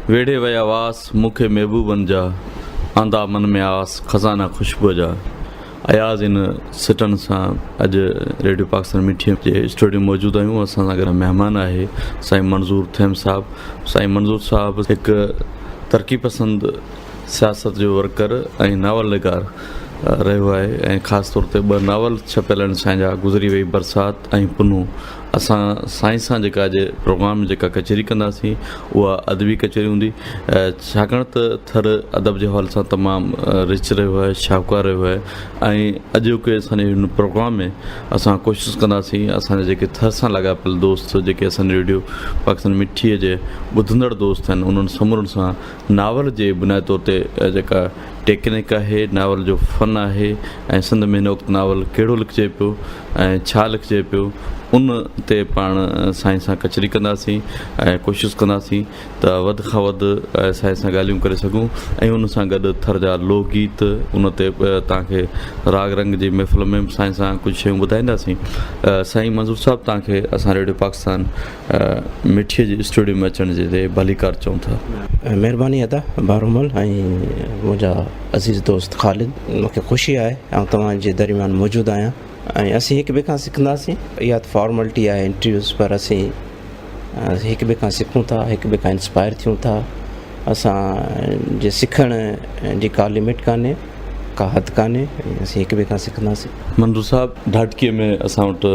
ويڙهي ويا واس مون کي محبوبن جا، آندا من ۾ آس خزانا خوشبوء جا. اياز ان سٽن سان اڄ ريڊيو پاڪستان مٺي جي اسٽوڊيو موجود آهيون اسان سان گڏ مهمان آهي سائين منظور ٿهيم صاحب سائين منظور صاحب هڪ ترقي پسند سياست جو ورڪر ۽ ناول نگار رهيو آهي ۽ خاص طور تي ٻه ناول ڇپيل آهن سائين جا گذري وئي برسات ۽ پنهون اسان سائين سان جيڪا اڄ پروگرام ۾ جيڪا ڪچهري ڪنداسين اها ادبي ڪچهري هوندي ڇاڪاڻ ته ٿر ادب جي حوالي سان تمام رچ رهيو آهي شاهوڪار رهيو آهي ۽ اڄوڪي اسان جي هن پروگرام ۾ اسان ڪوشش ڪنداسين اسان جا جيڪي ٿر سان لاڳاپيل دوست جيڪي اسان جي ريڊيو پاڪستان مٺي جي ٻڌندڙ دوست آهن انهن سمورن سان ناول جي بنيادي طور تي جيڪا ٽيڪنڪ آهي ناول جو فن آهي ۽ سنڌ ۾ هن وقت ناول ڪهڙو لکجي پيو ۽ ڇا لکجي پيو ان تي پاڻ سائين سان ڪچهري ڪنداسين ۽ ڪوشش ڪنداسين ته وڌ کان وڌ سائين سان ڳالهيون ڪري سگهون ۽ ان سان گڏ ٿر جا لوڪ گيت ان تي به توهان کي راڳ رنگ جي محفل ۾ به سائين سان ڪجهه شيون ٻڌائينداسين سائين منظور صاحب توهان کي اسان ريڊيو پاڪستان مٺي جي اسٽوڊيو ۾ اچڻ جي تي ڀليڪار چئون ٿا. مهرباني ادا ڀارومل ۽ منهنجا عزيز دوست خالد مون کي خوشي آهي آئون توهان جي درميان موجود آهيان ۽ اسين هڪ ٻئي کان سکنداسين اها ته فارملٽي آهي انٽرويوز پر اسين هڪ ٻئي کان سکون ٿا هڪ ٻئي کان انسپائر ٿيون ٿا اسان جي سکڻ جي ڪا لمٽ ڪانهي ڪا حد ڪانهي اسين هڪ ٻئي کان سکنداسين. منظور صاحب ڍاٽڪي ۾ اسان وٽ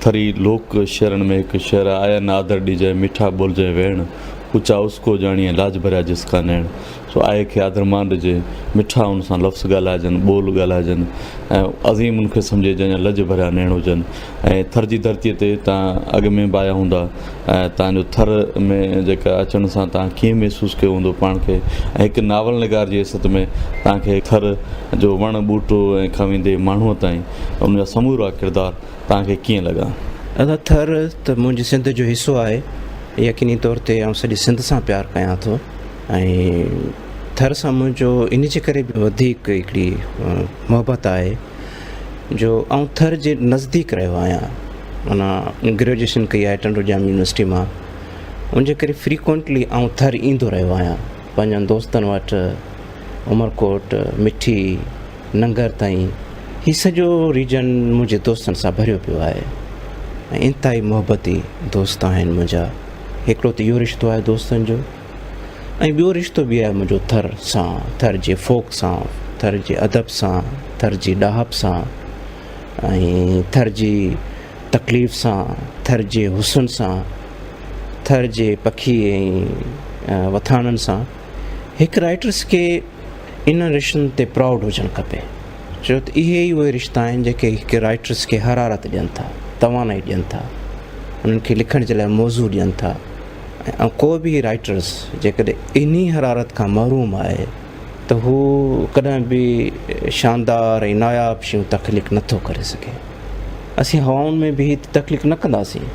ٿري لوڪ شعرن ۾ هڪ شعر آهي، آيا نه آدر ڏيجئ، مٺا ٻولجئ ويڻ، اوچا اس ڪو ڄاڻيئ، لاج ڀريا جس ڪا نيڻ. سو آئي کي آدر مان ڏجي، مٺا ان سان لفظ ڳالهائجن، ٻول ڳالهائجن ۽ عظيم ان کي سمجهي جنهن جا لڄ ڀريا نيڻ هجن ۽ ٿر جي ڌرتيء تي تان اڳ ۾ به آيا هوندا ۽ تان جو ٿر ۾ جيڪا اچڻ سان تان ڪيئن محسوس ڪيو هوندو پاڻ کي ۽ هڪ ناول نگار جي حيثيت ۾ تان کي ٿر جو وڻ ٻوٽو ۽ کان ويندي ماڻهوء تائين ان جا سمورا ڪردار توهان کي ڪيئن لڳا؟ ادا ٿر ته منهنجي سنڌ جو حصو آهي يقيني طور تي آئون سڄي سنڌ سان پيار ڪيان ٿو ۽ ٿر سان منهنجو ان جي ڪري به وڌيڪ هڪڙي محبت آهي جو آئون ٿر جي نزديڪ رهيو آهيان معنيٰ گريجوئيشن ڪئي آهي ٽنڊو ڄام يونيورسٽي مان ان جي ڪري فريڪوئنٽلي آئون ٿر ايندو رهيو آهيان پنهنجن دوستن وٽ عمرڪوٽ مٺي ننگر تائين هي سڄو ريجن منهنجي دوستن سان ڀريو پيو آهي ۽ انتهائي محبتي دوست آهن منهنجا. هڪڙو ته اهو رشتو آهي دوستن جو ۽ ٻيو رشتو به آهي منهنجو ٿر سان، ٿر جي فوڪ سان، ٿر جي ادب سان، ٿر جي ڏاهپ سان ۽ ٿر جي تڪليف سان، ٿر جي حسن سان، ٿر جي پکي ۽ وٿاڻن سان. هڪ رائٽرس کي انهن رشتن تي پرائوڊ هجڻ کپي ڇو ته اهي ئي اهي رشتا آهن جيڪي هڪ رائٽرس کي حرارت ڏين ٿا توانائي ڏين ٿا انهن کي لکڻ جي لاء موضوع ڏين ٿا ۽ ڪو به رائٽرس جيڪڏهن انهي حرارت کان محروم آهي ته هو ڪڏهن به شاندار ۽ ناياب شيون تخليق نٿو ڪري سگهي اسين هوائن ۾ بيهي تخليق نه ڪنداسين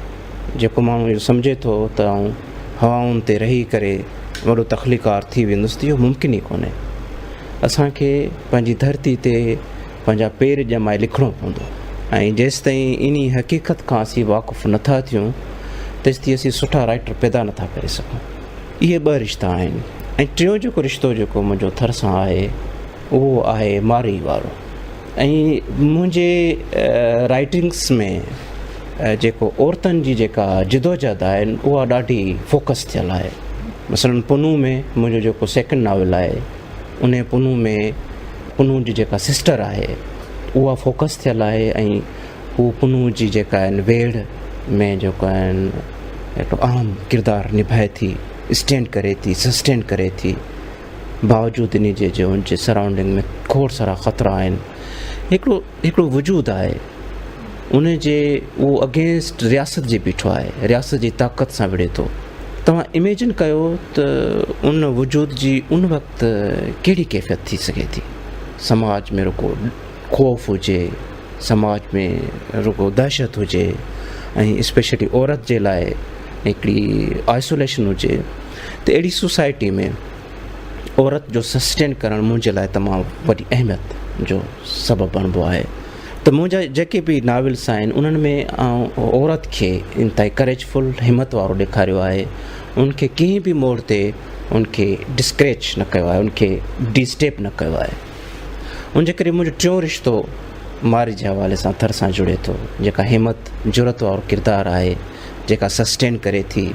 جيڪو ماڻهو اهو سمجهي ٿو ته آئون هوائن تي رهي ڪري وڏو تخليقار ٿي ويندس ته اهو ممڪن ئي ڪونهي. اسان کي پنهنجي ڌرتي تي پنهنجا پير ڄمائي لکڻو پوندو ۽ جيستائين انهي حقيقت کان اسين واقف نٿا ٿيون تيستائين اسين سٺا رائيٽر پيدا نٿا ڪري سگهون. اهي ٻه رشتا آهن ۽ ٽيون جيڪو رشتو جيڪو منهنجو ٿر سان آهي اهو آهي مارئي وارو. ۽ منهنجي رائيٽنگس ۾ جيڪو عورتن جي جيڪا جدوجهد آهي اها ڏاڍي فوڪس ٿيل آهي مثلا پنو ۾ منهنجو جيڪو سيڪنڊ ناول آهي ان پنو ۾ پنو جي جيڪا سسٽر آهي اها فوڪس ٿيل آهي ۽ هو پنو جي جيڪا آهن ويڙهه ۾ جيڪو آهن هڪڙو اهم ڪردار نڀائي ٿي اسٽينڊ ڪري ٿي سسٽين ڪري ٿي باوجود انهي جي جو ان جي سرائونڊنگ ۾ کوڙ سارا خطرا آهن هڪڙو هڪڙو وجود آهي ان جي اهو اگينسٽ رياست جي بيٺو آهي رياست جي طاقت سان وڙهي ٿو توهان اميجن ڪيو ته ان وجود جي ان وقت ڪهڙي ڪيفيت ٿي سگهي ٿي سماج ۾ رڳو خوف هجي سماج ۾ رڳو دهشت هجي ۽ اسپيشلي عورت جي لاء هڪڙي آئسوليشن هجي ته اهڙي سوسائٽي ۾ عورت جو سسٽين ڪرڻ منهنجي لاء تمام وڏي اهميت جو سبب بڻبو آهي ته منهنجا جيڪي به ناولس آهن انهن ۾ آئون عورت کي انتهائي ڪريج فل همت وارو ڏيکاريو آهي ان کي ڪنهن به موڙ تي ان کي ڊسڪريچ نه ڪيو آهي، ان کي ڊي اسٽيپ نه ڪيو آهي. ان جي ڪري منهنجو ٽيون رشتو مارئي جي حوالي سان ٿر سان جڙي ٿو، جيڪا همت جرئت وارو ڪردار آهي، جيڪا سسٽين ڪري ٿي،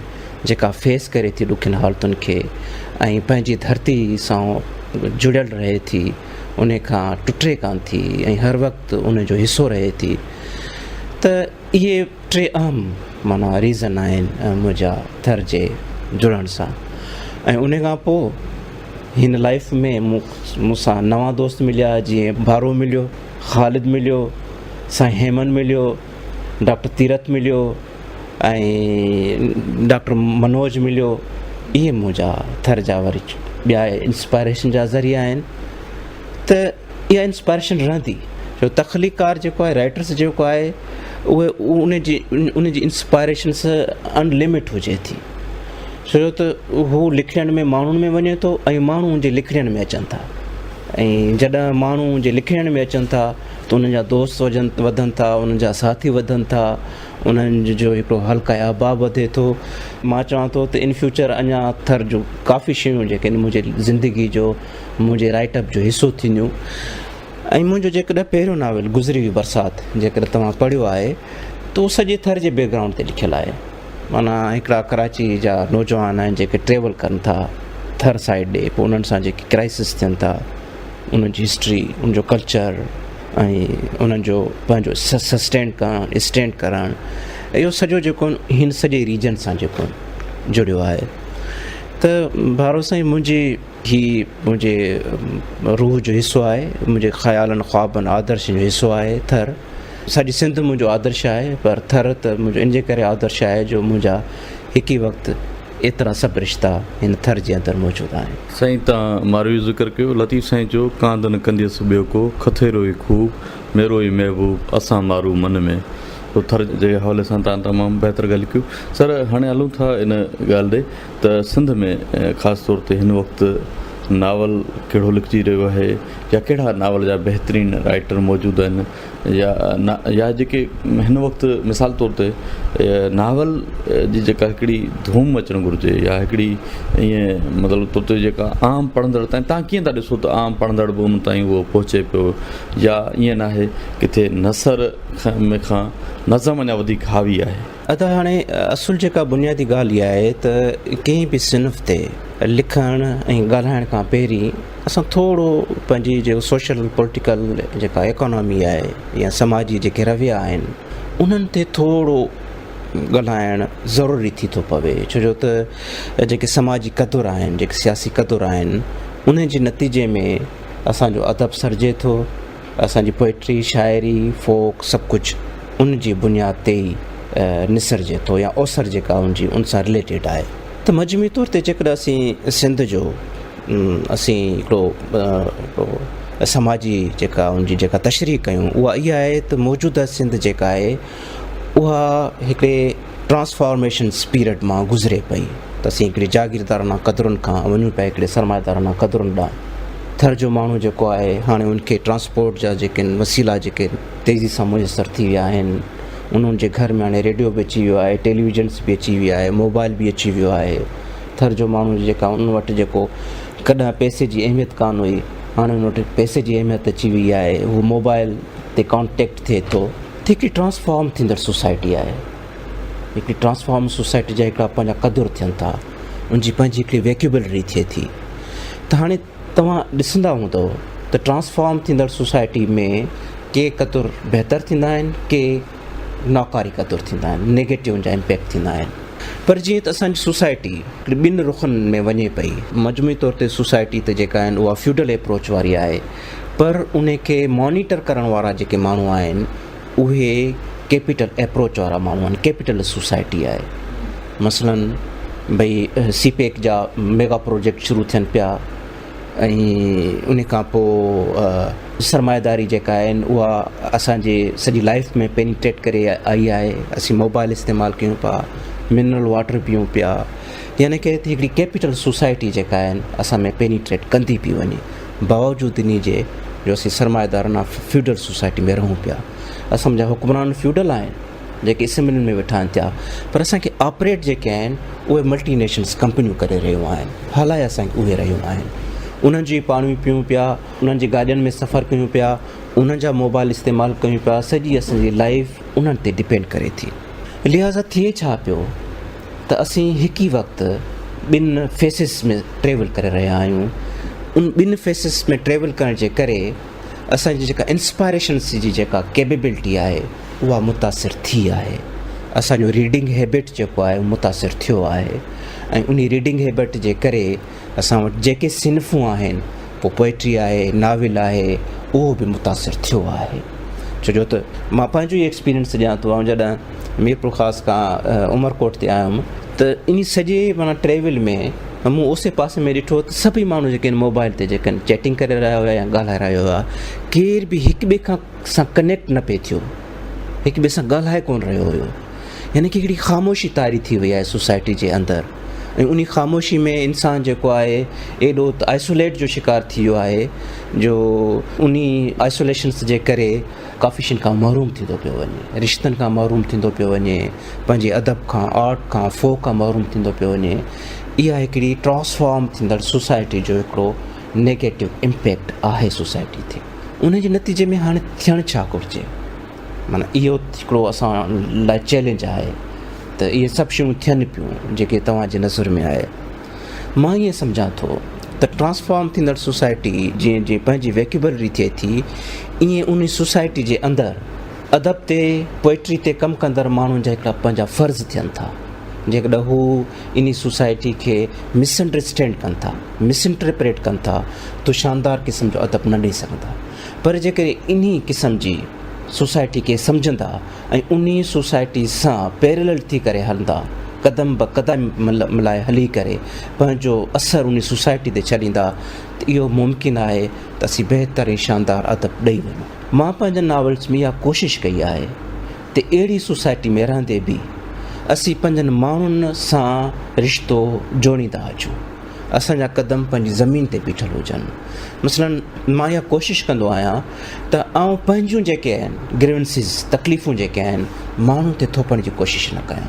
جيڪا فيس ڪري ٿي ڏکين حالتن کي ۽ پنهنجي ڌرتي سان جڙيل رهي ٿي، ان کان ٽٽي ڪانه ٿي ۽ هر وقت ان جو حصو رهي ٿي. ته اهي ٽي اهم معنيٰ ريزن آهن منهنجا ٿر جي جڙڻ سان. ۽ ان کان پوء هن لائيف ۾ مون سان نوان دوست مليا، جيئن ڀارو مليو، خالد مليو، سائين هيمن مليو، ڊاڪٽر تيرٿ مليو ۽ ڊاڪٽر منوج مليو. اهي منهنجا ٿر جا وري ٻيا انسپائريشن جا ذريعا آهن. ته اها انسپائريشن رهندي، جو تخليقڪار جيڪو آهي، رائٽرس جيڪو آهي، اهي ان جي ان جي انسپائريشنس ان لمٽ هجي ٿي، ڇو جو ته هو لکڻين ۾ ماڻهن ۾ وڃي ٿو ۽ ماڻهو ان جي لکڻين ۾ اچن ٿا، ۽ جڏهن ماڻهو ان جي لکڻين ۾ اچن ٿا ته انهن جا دوست وجن وڌن ٿا، انهن جا ساٿي وڌن ٿا، انهن جو هڪڙو حلقه احباب وڌي ٿو. مان چوان ٿو ته ان فيوچر اڃا ٿر جون ڪافي شيون جيڪي آهن منهنجي زندگي جو، منهنجي رائيٽ اپ جو حصو ٿينديون. ۽ منهنجو جيڪڏهن پهريون ناول گذري وئي برسات جيڪڏهن توهان پڙهيو آهي ته اهو سڄي ٿر جي بيڪ گرائونڊ تي لکيل آهي. معنيٰ هڪڙا ڪراچي جا نوجوان آهن جيڪي ٽريول ڪن ٿا ٿر سائيڊ ڏي، پوء انهن سان جيڪي ڪرائسس ٿين ٿا، انهن جي هسٽري، ان جو ڪلچر ۽ انهن جو پنهنجو سسٽين ڪرڻ، اسٽينڊ ڪرڻ، اهو سڄو جيڪو هن سڄي ريجن سان جيڪو جڙيو آهي. ته ڀارو سائين منهنجي هي منهنجي روح جو حصو آهي، منهنجي خيالن، خوابن، آدرشن جو حصو آهي ٿر. سڄي سنڌ منهنجو آدرش آهي، پر ٿر ته منهنجو ان جي ڪري آدرش آهي جو منهنجا هڪ ئي وقت ايترا سڀ رشتا هن ٿر جي اندر موجود آهن. سائين تان ماروي جو ذڪر ڪيو، لطيف سائين چيو، ڪانڌ نه ڪنديس ٻيو ڪو، کٿيرو ئي خوب، ميرو ئي محبوب، اسان مارو من ۾. تو ٿر جي حوالي سان تان تمام بهتر ڳالهيون ڪيون. سر هاڻي هلون ٿا ان ڳالهه ڏي ته سنڌ ۾ خاص طور تي هن وقت ناول ڪهڙو لکجي رهيو آهي يا ڪهڙا ناول جا بهترين رائيٽر موجود آهن يا يا جيڪي هن وقت مثال طور تي ناول جي جيڪا هڪڙي ڌوم اچڻ گهرجي يا هڪڙي ائين مطلب طور تي جيڪا عام پڙهندڙ تائين تان ڪيئن ٿا ڏسو ته عام پڙهندڙ به ان تائين اهو پهچي پيو يا ائين ناهي ڪٿي نثر کان نظم اڃا وڌيڪ حاوي آهي. ادا هاڻي اصل جيڪا بنيادي ڳالهه اها آهي ته ڪنهن به صنف تي لکڻ ۽ ڳالهائڻ کان پهرين اسان ٿورو پنهنجي جيڪو سوشل پوليٽيڪل جيڪا ايڪانامي آهي يا سماجي جيڪي رويا آهن انهن تي ٿورو ڳالهائڻ ضروري ٿي ٿو پوي، ڇو جو ته جيڪي سماجي قدر آهن، جيڪي سياسي قدر آهن، انهن جي نتيجي ۾ اسان جو ادب سرجي ٿو. اسان جي پوئٽري، شاعري، فوڪ سڀ ڪجهه ان جي بنياد تي ئي نسرجي ٿو يا اوسر جيڪا ان جي ان سان رليٽيڊ آهي. ته مجموعي طور تي جيڪڏهن اسين سنڌ جو اسين هڪڙو هڪڙو سماجي جيڪا ان جي جيڪا تشريح ڪيون اها اها آهي ته موجوده سنڌ جيڪا آهي اها هڪڙي ٽرانسفارميشن پيريڊ مان گذري پئي ته اسين هڪڙي جاگيردارانه قدرن کان وڃون پيا هڪڙي سرمائيدارانه قدرن ڏانهن. ٿر جو ماڻهو جيڪو آهي هاڻي ان کي ٽرانسپورٽ جا جيڪي وسيلا جيڪي تيزي سان ميسر ٿي ويا آهن، انهن جي گهر ۾ هاڻي ريڊيو به اچي ويو آهي، ٽيليويزنس به اچي ويا آهي، موبائل به اچي ويو آهي. ٿر جو ماڻهو جيڪا ان وٽ جيڪو ڪڏهن پئسي جي اهميت ڪانه هئي، هاڻي ان وٽ پئسي جي اهميت اچي وئي آهي، هو موبائل تي ڪانٽيڪٽ ٿئي ٿو. هڪڙي ٽرانسفارم ٿيندڙ سوسائٽي آهي. هڪڙي ٽرانسفارم سوسائٽي جا هڪڙا پنهنجا قدر ٿين ٿا، ان جي پنهنجي هڪڙي ويڪيوبلري ٿئي ٿي. ته هاڻي توهان ڏسندا هوندؤ ته ٽرانسفارم ٿيندڙ سوسائٽي ۾ ڪي قدر بهتر ٿيندا آهن، ڪي ناڪاري قدر ٿيندا آهن، نيگيٽو ان جا امپيڪٽ ٿيندا آهن. پر جيئن ته اسان جي سوسائٽي هڪڙي ٻن رخن ۾ وڃي پئي، مجموعي طور تي سوسائٽي ته جيڪا آهن اها فيوڊل ايپروچ واري آهي، پر ان کي مانيٽر ڪرڻ وارا جيڪي ماڻهو آهن اهي ڪيپيٽل ايپروچ وارا ماڻهو آهن، ڪيپيٽلسٽ سوسائٽي آهي. مثلاً ڀئي سي پيڪ جا ميگا پروجيڪٽ شروع ٿين پيا ۽ ان کان پوء سرمائيداري جيڪا آهي اها اسان جي سڄي لائف ۾ پينيٽريٽ ڪري آئي آهي، اسين موبائل استعمال ڪيون پيا، منرل واٽر پيون پيا، يعني ڪي هڪڙي ڪيپيٽل سوسائٽي جيڪا آهي اسان ۾ پينيٽريٽ ڪندي پئي وڃي. باوجود انهي جي جو اسين سرمائيدارانه فيوڊل سوسائٽي ۾ رهون پيا. اسان جا حڪمران فيوڊل آهن، جيڪي اسيمبلين ۾ ويٺا آهن ٿيا پر اسان کي آپريٽ جيڪي آهن اهي ملٽي نيشنلز ڪمپنيون ڪري رهيون آهن هلائي اسان کي اهي رهيون آهن انهن جي پاڻي پيون پيا انهن جي گاڏين ۾ سفر ڪيون پيا انهن جا موبائل استعمال ڪيون پيا سڄي اسان جي لائف انهن تي ڊپينڊ ڪري ٿي لهٰذا ٿئي ڇا پيو ته اسين هڪ ئي وقت ٻن فيسز ۾ ٽريول ڪري رهيا آهيون ان ٻن فيسز ۾ ٽريول ڪرڻ جي ڪري اسان جي جيڪا انسپائريشنس جي جيڪا ڪيپيبلٽي آهي اها متاثر ٿي آهي اسان جو ريڊنگ هيبٽ جيڪو آهي متاثر ٿيو آهي ۽ انهي ريڊنگ هيبٽ جي ڪري اسان وٽ جيڪي صنفون آهن پوء پوئٽري آهي ناول آهي اهو به متاثر ٿيو آهي ڇو جو ته مان پنهنجو ئي ايڪسپيرينس ڏيان ٿو آئون جڏهن ميرپورخاص کان عمرڪوٽ تي آيم ته انهي سڄي معنيٰ ٽريول ۾ مون اوسي پاسي ۾ ڏٺو ته سڀئي ماڻهو جيڪي آهن موبائل تي جيڪي آهن چيٽنگ ڪري رهيا هيا يا ڳالهائي رهيا هيا ڪير به هڪ ٻئي کان سان ڪنيڪٽ نه پئي ٿيو هڪ ٻئي سان ڳالهائي ڪونه رهيو هيو يعني ڪي هڪڙي خاموشي طاري ٿي وئي آهي سوسائٽي جي اندر ۽ انهي خاموشي ۾ انسان جيڪو آهي ايڏو ته آئسوليٽ جو شڪار ٿي ويو آهي جو انهي آئسوليشنس جي ڪري ڪافي شين کان محروم ٿيندو پيو وڃي رشتن کان محروم ٿيندو پيو وڃي پنهنجي ادب کان آرٽ کان فوڪ کان محروم ٿيندو پيو وڃي اها هڪڙي ٽرانسفارم ٿيندڙ سوسائٽي جو هڪڙو نيگيٽو امپيڪٽ آهي سوسائٽي تي ان جي نتيجي ۾ هاڻي ٿيڻ ڇا گهرجي معنيٰ اهو هڪڙو اسان لاء چئلينج آهي ته اهي سڀ شيون ٿين پيون جيڪي توهان جي نظر ۾ آهي مان ائين سمجهان ٿو ته ٽرانسفارم ٿيندڙ سوسائٽي جيئن جيئن پنهنجي ويڪيبلري ٿئي ٿي ائين ان سوسائٽي جي اندر ادب تي پوئٽري تي ڪم ڪندڙ ماڻهن جا هڪڙا پنهنجا فرض ٿين ٿا جيڪڏهن هو ان سوسائٽي کي مس انڊرسٽينڊ ڪن ٿا مس انٽرپريٽ ڪن ٿا ته شاندار قسم جو ادب نه ڏئي سگهندا پر جيڪڏهن انهي قسم جي سوسائٽي کي سمجهندا ۽ انهي سوسائٽي سان پيرلل ٿي ڪري هلندا، قدم به قدم ملائي هلي ڪري پنهنجو اثر انهي سوسائٽي تي ڇڏيندا ته اهو ممڪن آهي ته اسين بهتر ۽ شاندار ادب ڏئي وڃون. مان پنهنجن ناولس ۾ اها ڪوشش ڪئي آهي ته اهڙي سوسائٽي ۾ رهندي به اسين پنهنجن ماڻهن سان رشتو جوڙيندا اچون. اسان جا قدم پنهنجي زمين تي بيٺل هجن. مثلاً مان اها ڪوشش ڪندو آهيان ته آئون پنهنجون جيڪي آهن گريونسز، تڪليفون جيڪي آهن، ماڻهن تي ٿوپڻ جي ڪوشش نه ڪيان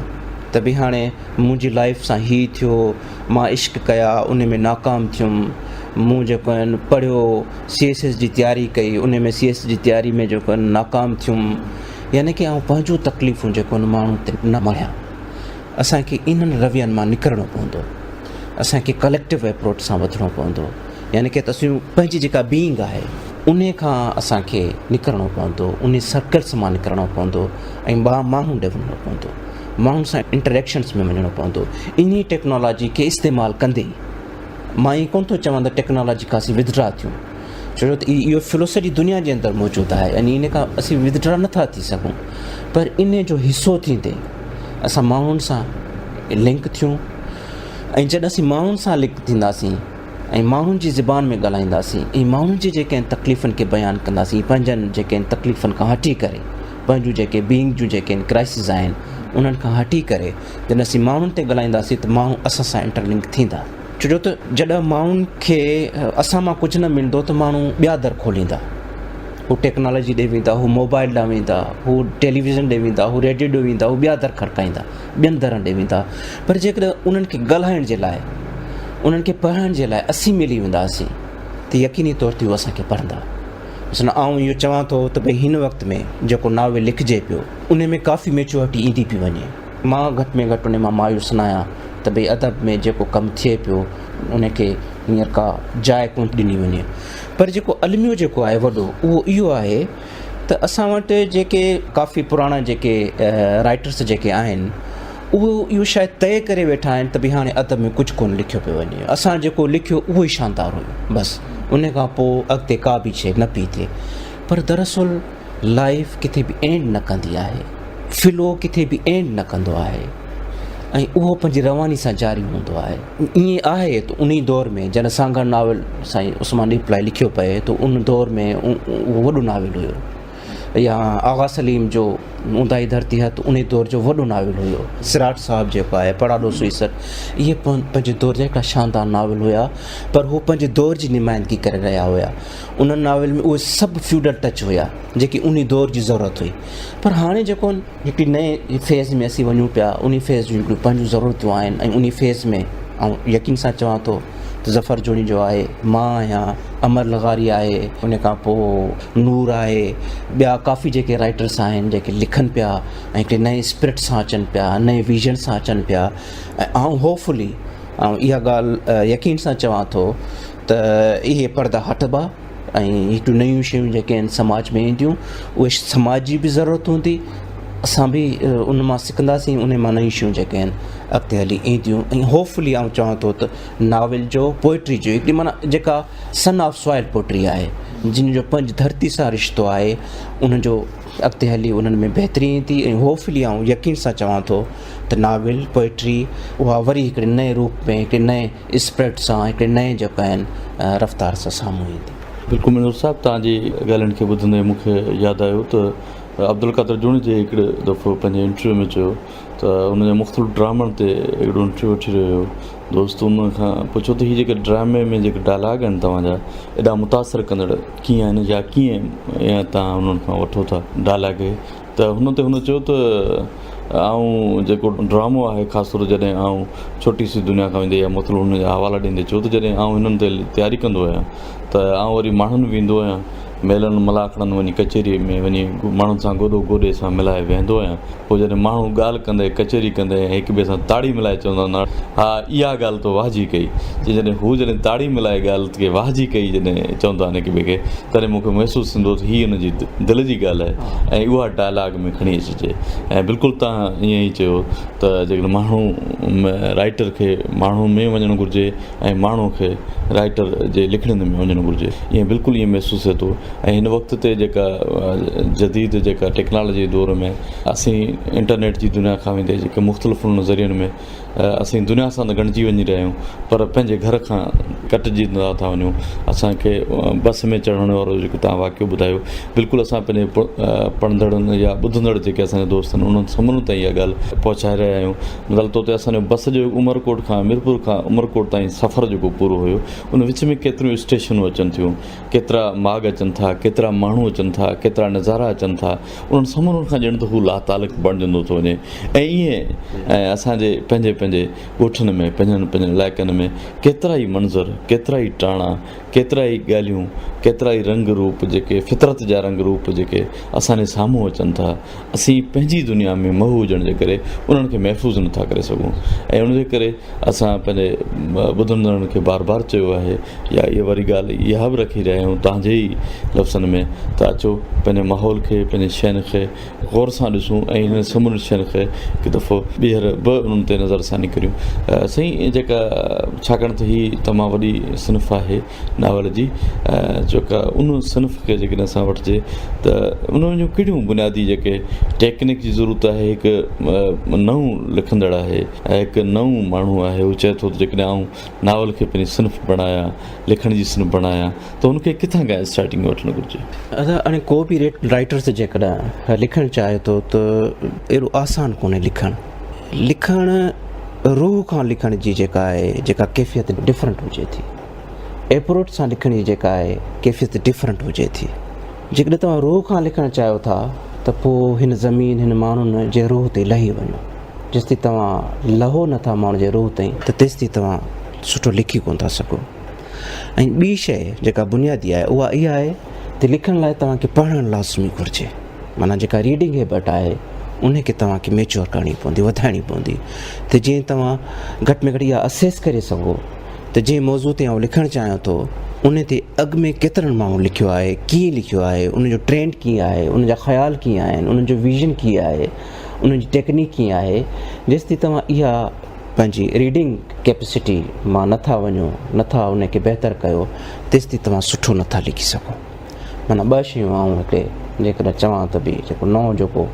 ته ڀي هاڻي منهنجي لائيف سان هي ٿيو، مان عشق ڪيا ان ۾ ناڪام ٿيم، مون جيڪو آهن پڙهيو، سي ايس ايس جي تياري ڪئي ان ۾ سي ايس جي تياري ۾ جيڪو آهن ناڪام ٿيم، يعني ڪي آئون پنهنجون تڪليفون جيڪو آهن ماڻهن تي نه مڙهيان. اسان کي انهن روين مان نڪرڻو پوندو. اسان کي ڪليڪٽو اپروچ سان وڌڻو پوندو يعني ڪي ته اسين پنهنجي جيڪا بينگ آهي انهي کان اسان کي نڪرڻو پوندو انهي سرڪلس مان نڪرڻو پوندو ۽ ماڻهن ڏي وڃڻو پوندو ماڻهن سان انٽريڪشنس ۾ وڃڻو پوندو انهي ٽيڪنالاجي کي استعمال ڪندي مان ائين ڪونه ٿو چوان ته ٽيڪنالاجي کان اسين ودڊرا ٿيون ڇو جو ته اهو فلو سڄي دنيا جي اندر موجود آهي يعني ان کان اسين ودڊرا نٿا ٿي سگهون پر انهي جو حصو ٿيندي اسان ماڻهن سان لنڪ ٿيون ۽ جڏهن اسين ماڻهن سان لنڪ ٿينداسين ۽ ماڻهن جي زبان ۾ ڳالهائينداسين ۽ ماڻهن جي جيڪي آهن تڪليفن کي بيان ڪنداسين پنهنجن جيڪي آهن تڪليفن کان هٽي ڪري پنهنجون جيڪي بينگ جون جيڪي آهن ڪرائسز آهن انهن کان هٽي ڪري جڏهن اسين ماڻهن تي ڳالهائينداسين ته ماڻهو اسان سان انٽر لنڪ ٿيندا. ڇو جو ته جڏهن ماڻهن کي اسان مان ڪجهه نه ملندو ته ماڻهو ٻيا در کوليندا. هو ٽيڪنالاجي ڏي ويندا، هو موبائل ڏانهن ويندا، هو ٽيليويزن ڏي ويندا، هو ريڊيو ڏي ويندا، هو ٻيا در کڙڪائيندا، ٻين درن ڏي ويندا. پر جيڪڏهن انهن کي ڳالهائڻ جي لاء، انهن کي پڙهائڻ جي لاء اسين ملي وينداسين ته يقيني طور تي هو اسان کي پڙهندا. مثلاً آئون اهو چوان ٿو ته ڀئي هن وقت ۾ جيڪو ناول لکجي پيو، ان ۾ ڪافي ميچوئرٽي ايندي پئي وڃي. مان گهٽ ۾ گهٽ ان مان مايوس ناهيان ته ڀئي ادب ۾ جيڪو ڪم ٿئي پيو ان کي هينئر ڪا جاء ڪونه ڏني وڃي پر جيڪو الميو جيڪو آهي وڏو اهو اهو آهي ته اسان وٽ جيڪي ڪافي پراڻا جيڪي رائٽرس جيڪي آهن اهو اهو شايد طئي ڪري ويٺا آهن ته ڀئي هاڻي ادب ۾ ڪجهه ڪونه لکيو پيو وڃي اسان جيڪو لکيو اهو ئي شاندار هيو بس ان کان پوء اڳتي ڪا به شيء نه پئي ٿئي پر دراصل لائيف ڪٿي به اينڊ نه ڪندي آهي، فلو ڪٿي به اينڊ نه ڪندو آهي ۽ اهو پنهنجي رواني سان جاري هوندو آهي. ائين آهي ته انهي دور ۾ جڏهن سانگهڙ ناول سائين عثمان ڏيپلائي لکيو پئي ته ان دور ۾ اهو وڏو ناول هيو. يا آغا سليم جو اونداهي ڌرتي هٿ انهي دور جو وڏو ناول هيو. سراٽ صاحب جيڪو آهي پڙاڏو سوئي سر اهي پنهنجي دور جا هڪڙا شاندار ناول هيا پر هو پنهنجي دور جي نمائندگي ڪري رهيا هيا. انهن ناول ۾ اهي سڀ فيوڊل ٽچ هيا جيڪي انهي دور جي ضرورت هئي پر هاڻي جيڪو هڪڙي نئين فيز ۾ اسين وڃون پيا انهي فيز جون هڪڙيون پنهنجون ضرورتون آهن ۽ انهي فيز ۾ آئون يقين سان چوان ٿو ته ظفر جوڻيجو آهي، مان آهيان، امر لغاري آهي، ان کان پوء نور آهي، ٻيا ڪافي جيڪي رائٽرس آهن جيڪي لکن پيا ۽ هڪڙي نئين اسپرٽ سان اچن پيا، نئين ويزن سان اچن پيا ۽ آئون هوپ فلي آئون اها ڳالهه يقين سان چوان ٿو ته اهي پردا هٽبا ۽ هڪڙيون نيون شيون جيڪي آهن سماج ۾ اينديون اهي سماج جي به ضرورت هوندي اسان به ان مان سکنداسين ان مان نيون شيون جيڪي آهن اڳتي هلي اينديون ۽ هوپ فلي آئون چوان ٿو ته ناول جو پوئٽري جو هڪڙي معنيٰ جيڪا سن آف سوائل پوئٽري آهي جن جو پنهنجي ڌرتي سان رشتو آهي ان جو اڳتي هلي انهن ۾ بهتري ايندي ۽ هوپ فلي آئون يقين سان چوان ٿو ته ناول پوئٽري اها وري هڪڙي نئين روپ ۾ هڪڙي نئين اسپرٽ سان هڪڙي نئين جيڪو آهن رفتار سان سامهون ايندي. بلڪل منظور صاحب توهان جي ڳالهين کي ٻڌندي مون کي ياد آيو ته عبدالقادر جوڻيجي هڪڙي دفعو پنهنجي انٽرويو ۾ چيو ته ان جي مختلف ڊرامن تي هڪڙو انٽرويو وٺي رهيو هو دوست ان کان پڇيو ته هي جيڪي ڊرامي ۾ جيڪي ڊائلاگ آهن توهان جا ايڏا متاثر ڪندڙ ڪيئن آهن يا ڪيئن توهان انهن کان وٺو ٿا ڊائلاگ ته هن تي هن چيو ته آئون جيڪو ڊرامو آهي خاص طور جڏهن آئون ڇوٽي سي دنيا کان ويندي يا مطلب هن جا حوالا ڏيندي چيو ته جڏهن آئون هنن تي تياري ڪندو آهيان ته آئون وري ماڻهن ويندو آهيان ميلن ملاکڙن وڃي ڪچهري ۾ وڃي ماڻهن سان گوڏو گوڏي سان ملائي ويهندو آهيان پوء جڏهن ماڻهو ڳالهه ڪندي ڪچهري ڪندي ۽ هڪ ٻئي سان تاڙي ملائي چوندا آهن ها اها ڳالهه تو واهه جي ڪئي چي جڏهن هو جڏهن تاڙي ملائي ڳالهه کي واهه جي ڪئي جڏهن چوندا آهن هڪ ٻئي کي تڏهن مون کي محسوس ٿيندو ته هي ان جي دل جي ڳالهه آهي ۽ اها ڊائلاگ ۾ کڻي اچجي ۽ بلڪل توهان ائين ئي چيو ته جيڪڏهن ماڻهو رائيٽر کي ماڻهو ۾ وڃڻ گهرجي ۽ ماڻهو کي رائيٽر جي لکڻين ۾ وڃڻ گهرجي ائين بلڪل ائين محسوس ٿئي ٿو ۽ هن وقت تي جيڪا جديد جيڪا ٽيڪنالاجي جي دور ۾ اسين انٽرنيٽ جي دنيا کان ويندي جيڪي مختلف ذريعن ۾ اسين دنيا سان ته ڳنڍجي وڃي رهيا آهيون پر پنهنجي گهر کان ڪٽجندا ٿا وڃون اسان کي بس ۾ چڙهڻ وارو جيڪو توهان واقعو ٻڌايو بلڪل اسان پنهنجي پڙهندڙن يا ٻڌندڙ جيڪي اسان جا دوست آهن انهن سمورن تائين اها ڳالهه پهچائي رهيا آهيون مثال طور تي اسان جو بس جو عمرڪوٽ کان ميرپور کان عمرڪوٽ تائين سفر جيڪو پورو هيو ان وچ ۾ ڪيتريون اسٽيشنون اچن ٿيون ڪيترا ماڳ اچن ٿا ڪيترا ماڻهو اچن ٿا ڪيترا نظارا اچن ٿا انهن سمورن کان ڄڻ ته هو لاتعلق بڻجندو ٿو وڃي ۽ ائين اسان جي پنهنجي پنهنجي ڳوٺن ۾ پنهنجن پنهنجن علائقن ۾ ڪيترا ئي منظر ڪيترا ئي ٽاڻا ڪيترا ئي ڳالهيون ڪيترا ئي رنگ روپ جيڪي فطرت جا رنگ روپ جيڪي اسان جي سامهون اچن ٿا اسين پنهنجي دنيا ۾ محو هجڻ جي ڪري انهن کي محفوظ نٿا ڪري سگهون ۽ ان جي ڪري اسان پنهنجي ٻڌندڙن کي بار بار چيو آهي يا اها وري ڳالهه اها به رکي رهيا آهيون توهان جي ئي لفظن ۾ ته اچو پنهنجي ماحول کي پنهنجي شين کي غور سان ڏسون ۽ هنن سمورين شين کي هڪ دفعو ٻيهر به انهن تي نظر ثاني ڪريون سائين جيڪا ڇاڪاڻ ته هي تمام وڏي صنف آهي ناول جي جيڪا ان صنف کي جيڪڏهن اسان وٺجي ته ان جون ڪهڙيون بنيادي جيڪي ٽيڪنڪ جي ضرورت آهي هڪ نئون لکندڙ آهي ۽ هڪ نئون ماڻهو آهي هو چئي ٿو ته جيڪڏهن آئون ناول کي پنهنجي صنف بڻايان لکڻ جي صنف بڻايان ته هن کي ڪٿان کان اسٽارٽنگ وٺڻ گهرجي؟ ادا هاڻي ڪو به رائيٽر ته جيڪڏهن لکڻ چاهي ٿو ته ايڏو آسان ڪونهي لکڻ لکڻ روح کان لکڻ جي جيڪا آهي جيڪا ڪيفيت ڊفرنٽ هجي ٿي ايپروچ سان لکڻ جي جيڪا آهي ڪيفيت ڊفرنٽ هجي ٿي جيڪڏهن توهان روح کان لکڻ چاهيو ٿا ته پوء هن زمين هن ماڻهن جي روح تي لهي وڃو جيستائين توهان لهو نه ٿا ماڻهن جي روح تائين ته تيستائين توهان سٺو لکي ڪونه ٿا سگهو ۽ ٻي شيء جيڪا بنيادي آهي اها اها آهي ته لکڻ لاء توهان کي پڙهڻ لازمي گهرجي معنيٰ جيڪا ريڊنگ هيبٽ آهي ان کي توهان کي ميچور ڪرڻي پوندي وڌائڻي پوندي ته جيئن توهان گهٽ ۾ گهٽ اها اسيس ڪري سگهو ته جنهن موضوع تي آئون لکڻ چاهيان ٿو ان تي اڳ ۾ ڪيترن ماڻهن لکيو آهي ڪيئن لکيو آهي ان جو ٽرينڊ ڪيئن آهي ان جا خيال ڪيئن آهن ان جو ويزن ڪيئن آهي ان جي ٽيڪنيڪ ڪيئن آهي جيستائين توهان اها پنهنجي ريڊنگ ڪيپسٽي مان نٿا وڃو نٿا ان کي بهتر ڪيو تيستائين توهان سٺو نٿا لکي سگهو معنيٰ ٻه شيون آئون هتي جيڪڏهن چوان ته به جيڪو نئون جيڪو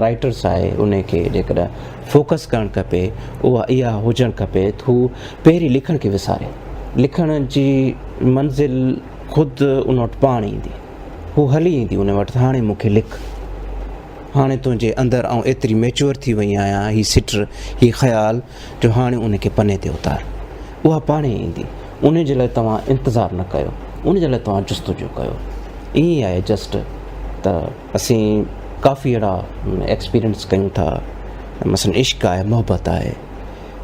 رائٽرس آهي ان کي جيڪڏهن فوڪس ڪرڻ کپي اها اها هجڻ کپي ته هو پهرين لکڻ کي وساري لکڻ جي منزل خود ان وٽ پاڻ ايندي هو هلي ايندي ان وٽ ته هاڻي مون کي لک. هاڻي تنهنجي اندر آئون ايتري ميچوئر ٿي وئي آهيان، هي سٽ، هي خيال جو هاڻي ان کي پني تي اتار. اها پاڻهي ايندي. ان جي لاء توهان انتظار نه ڪيو. ان جي لاء توهان جستجو ڪيو. ائين ئي آهي جسٽ ته اسين ڪافي اهڙا ايڪسپيرينس ڪيون ٿا. مثلاً عشق آهي، محبت آهي.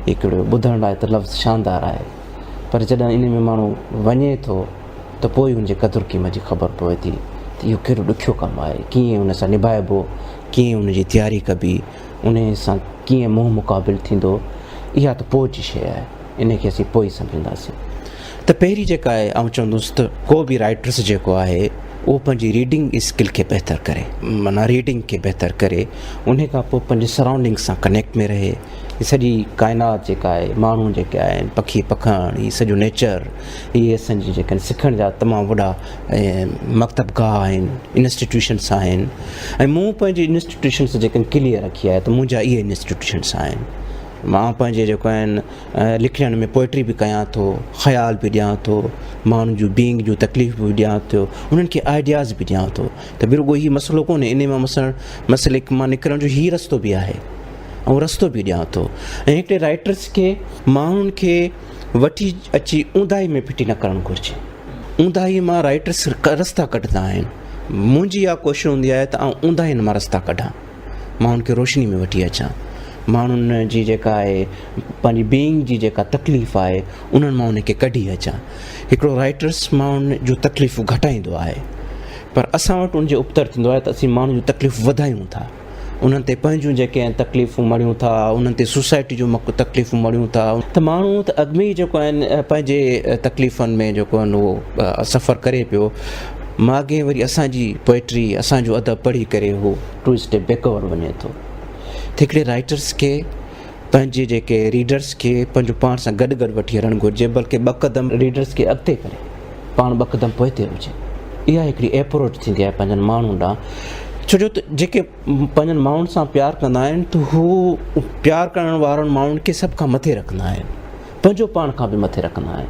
هڪڙو ٻڌڻ لاء ته لفظ شاندار آهي پر جڏهن ان ۾ ماڻهو وڃي ٿو ته پوء ان جي قدر قيمت جي خبر پوي ٿي ته اهو ڪهڙو ڏکيو ڪم آهي، ڪيئن ان سان نڀائبو، ڪيئن ان جي تياري ڪبي، ان سان ڪيئن منهن مقابل ٿيندو، اها ته پوء جي شيء آهي، ان کي اسين پوء ئي سمجهنداسين. ته پهرين جيڪا آهي آئون چوندس ته ڪو به رائٽرس جيڪو آهي اهو پنهنجي ريڊنگ اسڪل کي بهتر ڪري، معنيٰ ريڊنگ کي بهتر ڪري، انهي کان پوء پنهنجي سرائونڊنگ سان ڪنيڪٽ ۾ رهي، هي سڄي ڪائنات جيڪا آهي، ماڻهو جيڪي آهن، پکي پکڻ، هي سڄو نيچر، اهي اسان جي جيڪي آهن سکڻ جا تمام وڏا مڪتب گاهه آهن، انسٽيٽيوشنس آهن ۽ مون پنهنجي انسٽيٽيوشنس جيڪي آهن ڪليئر رکي آهي ته منهنجا اهي انسٽيٽيوشنس آهن. مان پنهنجي جيڪو آهن لکڻين ۾ پوئٽري به ڪيان ٿو، خيال به ڏيان ٿو، ماڻهن جون بينگ جون تڪليفون به ڏيان ٿو، انهن کي آئيڊياز به ڏيان ٿو ته به رڳو هي مسئلو ڪونهي، انهي مان مسئلي مان نڪرڻ جو هي رستو به آهي. آئون رستو به ڏيان ٿو ۽ هڪڙي رائٽرس کي ماڻهن کي وٺي اچي اونداهي ۾ ڦٽي نه ڪرڻ گهرجي. اونداهي مان رائٽرس رستا ڪڍندا آهن. منهنجي اها ڪوشش هوندي آهي ته آئون اونداهين مان رستا ڪڍان، ماڻهن کي روشني ۾ وٺي اچان، ماڻهن جي جيڪا آهي پنهنجي بينگ جي جيڪا تڪليف آهي انهن مان انهن کي ڪڍي اچان. هڪڙو رائٽرس ماڻهن جون تڪليفون گهٽائيندو آهي پر اسان وٽ ان جي ابتڙ ٿيندو آهي ته اسين ماڻهن جون تڪليفون وڌايون ٿا. انهن تي پنهنجون جيڪي آهن تڪليفون مڙهيون ٿا، انهن تي سوسائٽي جون تڪليفون مڙهيون ٿا ته ماڻهو ته اڳ ۾ ئي جيڪو آهن پنهنجي تڪليفن ۾ جيڪو آهن اهو سفر ڪري پيو، ماڳهين وري اسان جي پوئٽري اسان جو ادب پڙهي ڪري هو ٽو اسٽيپ بيڪورڊ وڃي ٿو. ته هڪڙي رائٽرس کي پنهنجي جيڪي ريڊرس کي پنهنجو پاڻ سان گڏ گڏ وٺي هلڻ گهرجي بلڪه ٻه قدم ريڊرس کي اڳتي ڪري پاڻ ٻه قدم پوئتي هجي. اها هڪڙي ايپروچ ٿيندي آهي پنهنجن ماڻهن ڏانهن ڇو جو ته جيڪي پنهنجن ماڻهن سان پيار ڪندا آهن ته هو پيار ڪرڻ وارن ماڻهن کي سڀ کان مٿي رکندا آهن پنهنجو پاڻ کان به مٿي رکندا آهن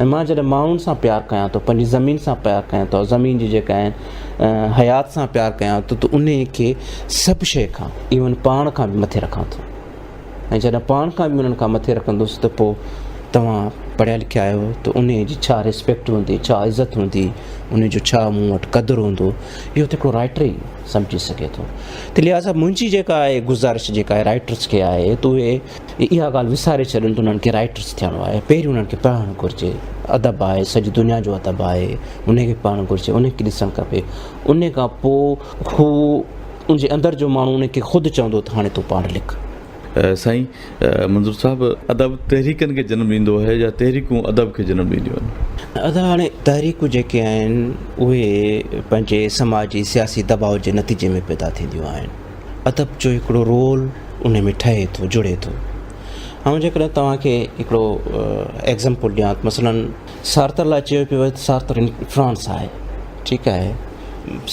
۽ مان جڏهن ماڻهن سان پيار ڪيان ٿو پنهنجي زمين سان پيار ڪيان ٿو زمين جي جيڪا آهن حيات سان پيار ڪيان ٿو ته انهي کي سڀ شيء کان ايون پاڻ کان به مٿي رکان ٿو ۽ جڏهن پاڻ کان به انهن کان مٿي رکندس ته پوء توهان پڙهيا لکيا آهيو ته انهي جي ڇا ريسپيڪٽ هوندي ڇا عزت هوندي انهي جو ڇا مون وٽ قدر هوندو اهو ته هڪڙو رائٽر ئي سمجهي سگهي ٿو ته لهٰذا منهنجي جيڪا آهي گذارش جيڪا آهي رائٽرس کي آهي ته اهي اها ڳالهه وساري ڇڏن ته انهن کي رائٽرس ٿيڻو آهي پهريون انهن کي پڙهڻ گهرجي ادب آهي سڄي دنيا جو ادب آهي انهي کي پڙهڻ گهرجي انهي کي ڏسڻ کپي انهي کان پوء هو ان جي اندر جو ماڻهو ان کي خود چوندو ته هاڻي تون پاڻ لک. سائين منظور صاحب ادب تحريڪن کي جنم ڏيندو آهي يا تحريڪون ادب کي جنم ڏينديون آهن؟ ادا هاڻي تحريڪون جيڪي آهن اهي پنهنجي سماجي سياسي دٻاء جي نتيجي ۾ پيدا ٿينديون آهن. ادب جو هڪڙو رول ان ۾ ٺهي ٿو جڙي ٿو. آئون جيڪڏهن توهان کي هڪڙو ايگزامپل ڏيان ته مثلاً سارتر لاء چيو پيو وڃي ته سارتر فرانس آهي ٺيڪ آهي.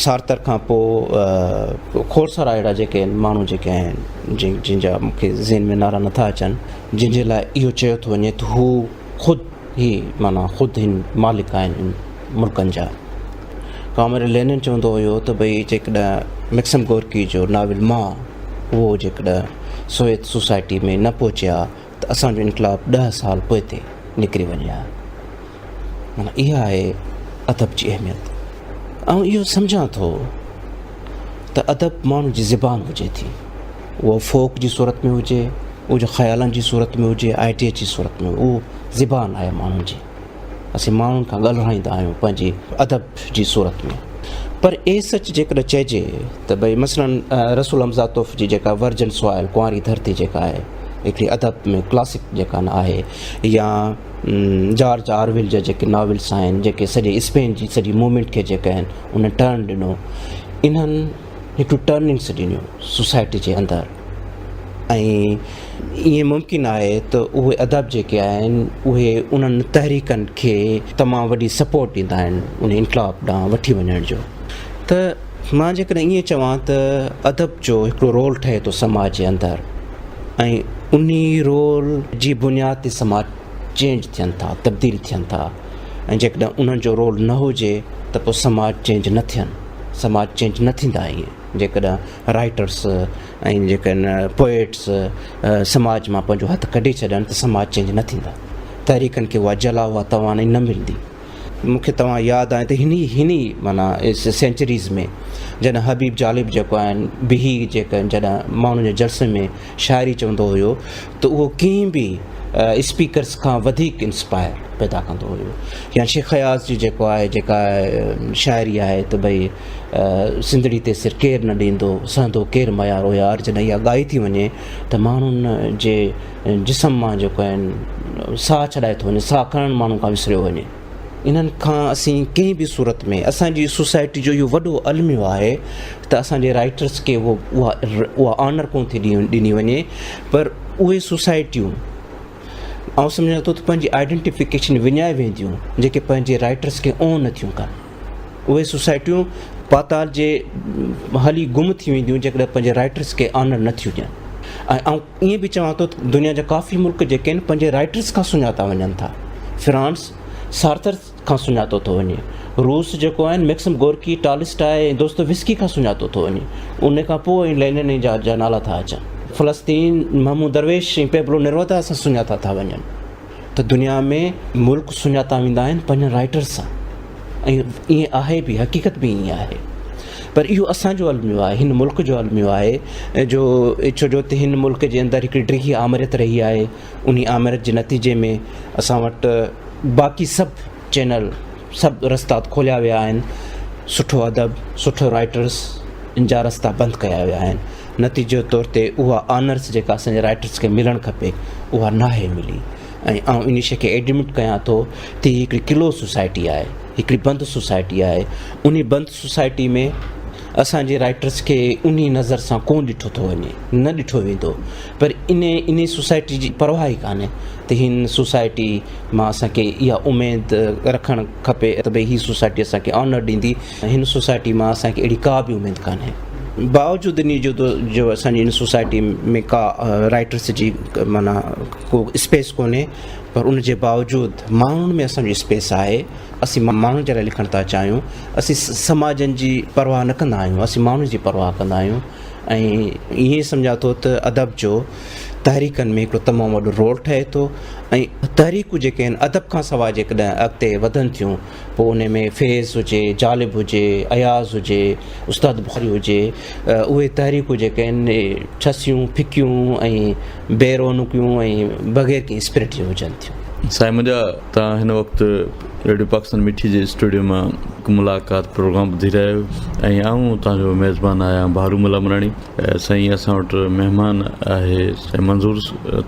سارتر کان پوء کوڙ سارا اهڙا جيڪي آهن ماڻهو جيڪي آهن جن جا مون کي ذهن ۾ نالا نٿا اچن جن جي لاء اهو چيو ٿو وڃي ته هو خود هي معنيٰ خود هن مالڪ آهن هن ملڪن جا. ڪامريڊ لينن چوندو هيو ته ڀئي جيڪڏهن مئڪسم گورڪي جو ناول مان اهو جيڪڏهن سوويت سوسائٽي ۾ نه پهچي ها ته اسان جو انقلاب ڏهه سال پوئتي نڪري وڃي ها. معنيٰ اها آهي ادب جي اهميت. آئون اهو سمجهان ٿو ته ادب ماڻهو جي زبان هجي ٿي. اهو فوڪ جي صورت ۾ هجي، اهو جو خيالن جي صورت ۾ هجي، آئيڊيا جي صورت ۾ اهو زبان آهي ماڻهن جي. اسين ماڻهن کان ڳالهرائيندا آهيون پنهنجي ادب جي صورت ۾. پر اي سچ جيڪڏهن چئجي ته ڀئي مثلاً رسول حمزاتوف جي جيڪا ورجن سوائل ڪنواري ڌرتي جيڪا آهي هڪڙي ادب ۾ ڪلاسڪ جيڪا آهي يا جارج آرويل جا جيڪي ناولس آهن جيڪي سڄي اسپين جي سڄي موومينٽ کي جيڪي آهن ان ٽرن ڏنو انهن هڪڙيون ٽرننگس ڏنيون سوسائٽي جي اندر ۽ ائين ممڪن آهي ته اهي ادب جيڪي آهن اهي انهن تحريڪن کي تمام وڏي سپورٽ ڏيندا آهن ان انقلاب ڏانهن وٺي وڃڻ جو ته مان جيڪڏهن ائين چوان ته ادب جو هڪڙو رول ٺهي ٿو سماج جي اندر ۽ انهي رول جي بنياد تي سماج چينج ٿين ٿا تبديل ٿين ٿا ۽ جيڪڏهن انهن جو رول نه هجي ته پوء سماج چينج نه ٿين سماج چينج نه ٿيندا ائين. جيڪڏهن رائيٽرس ۽ جيڪي آهن پوئٽس سماج مان پنهنجو هٿ ڪڍي ڇڏن ته سماج چينج نه ٿيندا. تحريڪن کي اها جلا اها توانائي نه ملندي. مون کي توهان ياد آهي ته هن ئي هن ئي معنيٰ سينچريز ۾ جڏهن حبيب جالب جيڪو آهن بيهي جيڪا جڏهن ماڻهن جي جلسي ۾ شاعري چوندو هيو ته اهو ڪنهن به اسپيڪرس کان وڌيڪ انسپائر پيدا ڪندو هيو يا شيخ اياز جي جيڪو آهي جيڪا شاعري آهي ته ڀئي سنڌڙي تي سر ڪير نه ڏيندو سهندو ڪير ميار او يار جڏهن اها ڳائي ٿي وڃي ته ماڻهن جي جسم مان جيڪو آهن ساهه ڇڏائي ٿو وڃي ساهه کڻڻ ماڻهو کان وسريو وڃي. انهن کان اسين ڪنهن به صورت ۾ اسان جي سوسائٽي جو اهو وڏو الميو آهي ته اسان جي رائٽرس کي اهو اها اها آنر ڪونه ٿي ڏني وڃي پر اهي سوسائٽيون آئون سمجهان ٿو ته پنهنجي آئيڊنٽيفڪيشن وڃائي وينديون جيڪي پنهنجي رائٽرس کي اون نٿيون ڪن اهي سوسائٽيون پاتال جي هلي گم ٿي وينديون جيڪڏهن پنهنجي رائٽرس کي آنر نٿيون ڏين ۽ آئون ائين به چوان ٿو ته دنيا جا ڪافي ملڪ جيڪي آهن پنهنجي رائٽرس کان سڃاتا وڃن ٿا. فرانس سارتر کان سڃاتو ٿو وڃي. روس جيڪو آهن ميڪسم گورڪي، ٽالسٽاء ۽ دوستو وسڪي کان سڃاتو ٿو وڃي. ان کان پوء ۽ لينن ۽ جا جا نالا ٿا اچن. فلسطين محمود درويش ۽ پيبلو نرودا سان سڃاتا ٿا وڃن. ته دنيا ۾ ملڪ سڃاتا ويندا آهن پنهنجن رائٽرس سان ۽ ائين آهي به حقيقت به ائين آهي پر اهو اسان جو الميو آهي هن ملڪ جو الميو آهي جو ڇو جو ته هن ملڪ جي اندر هڪڙي ڊگهي آمريت رهي آهي انهي آمريت جي نتيجي ۾ اسان وٽ باقي سڀ چينل سڀ رستا کوليا ويا آهن سٺو ادب سٺو رائٽرس ان جا رستا بند ڪيا ويا آهن نتيجي طور تي اها آنرس جيڪا اسان جي رائٽرس کي ملڻ کپي اها ناهي ملي ۽ آئون ان شيء کي ايڊمٽ ڪيان ٿو ته هي هڪڙي ڪلوز سوسائٽي آهي هڪڙي بند سوسائٽي آهي انهي بند سوسائٽي ۾ اسان جي رائٽرس کي انهي نظر سان ڪونه ڏٺو ٿو وڃي نه ڏٺو ويندو پر انهي انهي سوسائٽي جي پرواهه ئي ڪانهي ته هن سوسائٽي مان اسان کي اها اميد رکڻ کپي ته ڀئي هي سوسائٽي اسان کي آنر ڏيندي هن سوسائٽي مان اسان کي اهڙي ڪا به اميد ڪانهي. باوجود انهي جو جو اسان جي هن سوسائٽي ۾ ڪا رائٽرس جي معنيٰ ڪو اسپيس ڪونهي پر ان جي باوجود ماڻهن ۾ اسان جو اسپيس آهي اسين ماڻهن جي لاء لکڻ ٿا چاهيون اسين سماجن جي پرواهه نه ڪندا آهيون اسين ماڻهن جي پرواهه ڪندا آهيون ۽ ائين سمجهان ٿو ته ادب جو تحريڪن ۾ هڪڙو تمام وڏو رول ٺهي ٿو ۽ تحريڪون جيڪي آهن ادب کان سواء جيڪڏهن اڳتي وڌن ٿيون پوء انهي ۾ فيض هجي، جالب هجي، اياز هجي، استاد بخاري هجي، اهي تحريڪون جيڪي آهن ڇسيون، ڦڪيون ۽ بي رونقيون ۽ بغير ڪنهن اسپرٽ جي هجن ٿيون. سائين منهنجا توهان هن وقت ريڊيو پاڪستان مٺي جي اسٽوڊيو مان هڪ ملاقات پروگرام ٻڌي رهيا آهيو ۽ آئون توهان جو ميزبان آهيان بهارو ملامراڻي سائين اسان وٽ مهمان آهي سائين منظور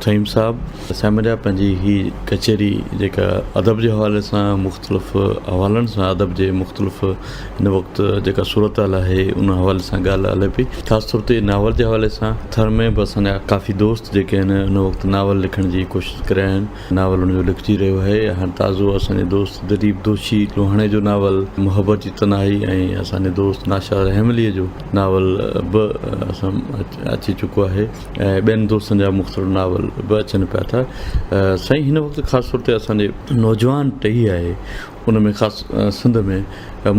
ٿهيم صاحب سائين منهنجا پنهنجي هي ڪچهري جيڪا ادب جي حوالي سان مختلف حوالن سان ادب جي مختلف هن وقت جيڪا صورتحال آهي ان حوالي سان ڳالهه هلي پئي خاص طور تي ناول جي حوالي سان ٿر ۾ به اسان جا ڪافي دوست جيڪي آهن هن وقت ناول لکڻ جي ڪوشش ڪري رهيا آهن ناول ان جو لکجي رهيو آهي هاڻ تازو اسان جي دوست دليپ دوشي لوهاڻي جو ناول محبت جي تنهائي ۽ اسان جي دوست ناشا رحملي جو ناول به اسان اچي چڪو آهي ۽ ٻين دوستن جا مختلف ناول به اچن پيا ٿا سائين هن وقت خاص طور تي اسان جي نوجوان ٽهي آهي ان ۾ خاص سنڌ ۾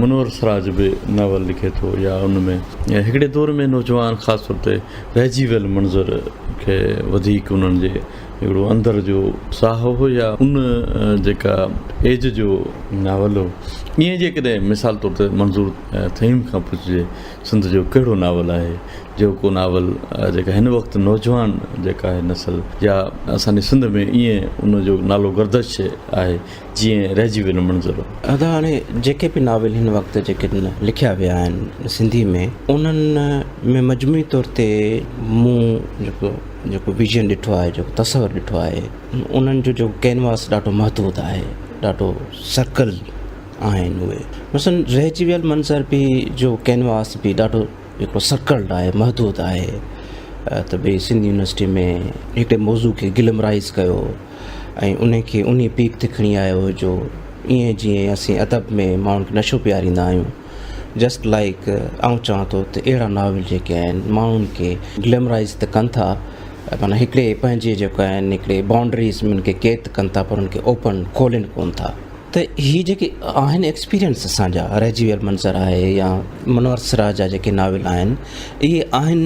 منور سراج به ناول لکي ٿو يا ان ۾ هڪڙي دور ۾ نوجوان خاص طور تي رهجي ويل منظر کي وڌيڪ انهن جي هڪڙو اندر جو ساهه هو يا ان جيڪا ايج جو ناول هو ائين جيڪڏهن مثال طور تي منظور ٿهيم کان پڇجي سنڌ جو ڪهڙو ناول آهي جيڪو ناول جيڪا هن وقت نوجوان جيڪا آهي نسل يا اسان جي سنڌ ۾ ائين ان جو نالو گردش آهي جيئن رهجي ويل منظر. ادا هاڻي جيڪي به ناول هن وقت جيڪي لکيا ويا آهن سنڌي ۾ انهن ۾ مجموعي طور تي مون جيڪو جيڪو ويزن ڏٺو آهي جيڪو تصور ڏٺو آهي انهن جو جيڪو ڪينواس ڏاڍو محدود آهي ڏاڍو سرڪل آهن اهي مثلاً رهجي ويل منظر به جو ڪينواس به ڏاڍو هڪڙو سرڪلڊ آهي محدود آهي ته ڀئي سنڌ يونيورسٽي ۾ هڪڙي موضوع کي گلمرائز ڪيو ۽ ان کي انهي پيڪ تي کڻي آيو جو ائين جيئن اسين ادب ۾ ماڻهن کي نشو پياريندا آهيون جسٽ لائيڪ آئون چوان ٿو ته اهڙا ناول جيڪي آهن ماڻهن کي گليمرائز ته ڪن ٿا معنيٰ هڪڙي پنهنجي جيڪو آهن هڪڙي بائونڊريز ۾ ان کي قيد ڪن ٿا پر ان کي اوپن کولين ڪون ٿا. ته هي جيڪي آهن ايڪسپيرينس اسان جا رهجي ويل منظر آهي يا منور سراج جا جيڪي ناول آهن اهي آهن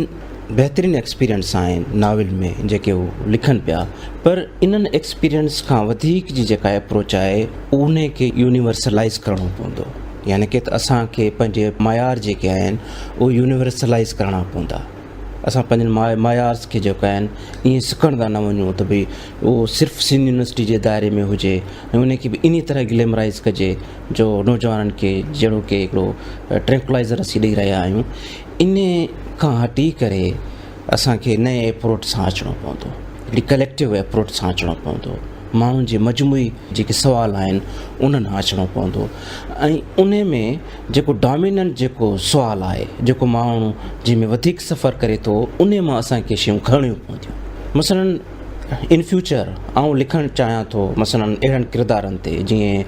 بهترين ايڪسپيرينس آهن ناول ۾ جيڪي هو لکن پيا پر انهن ايڪسپيرينس کان وڌيڪ جي جيڪا اپروچ آهي ان کي يونيورسلائز ڪرڻو پوندو يعني ڪي ته اسان کي پنهنجي معيار جيڪي آهن اهي يونيورسلائز ڪرڻا پوندا اسان پنهنجن معيارز کي جيڪو آهن ائين سڪڙندا نه وڃون ته ڀئي اهو صرف سنڌ يونيورسٽي جي دائري ۾ هجي ۽ ان کي به انهي طرح گليمرائز ڪجي جو نوجوانن کي جهڙو ڪي هڪڙو ٽرينڪولائزر اسين ڏئي رهيا آهيون انهي کان هٽي ڪري اسان کي نئين ايپروچ سان اچڻو پوندو هڪڙي ڪليڪٽو ايپروچ سان اچڻو پوندو ماڻهن جي مجموعي جيڪي سوال آهن انهن کان اچڻو پوندو ۽ انهي ۾ جيڪو ڊاميننٽ جيڪو سوال آهي جيڪو ماڻهو جنهن ۾ وڌيڪ سفر ڪري ٿو انهي مان اسان کي شيون کڻڻيون پونديون مثلا ان فيوچر آئون لکڻ چاهيان ٿو مثلا اهڙن ڪردارن تي جيئن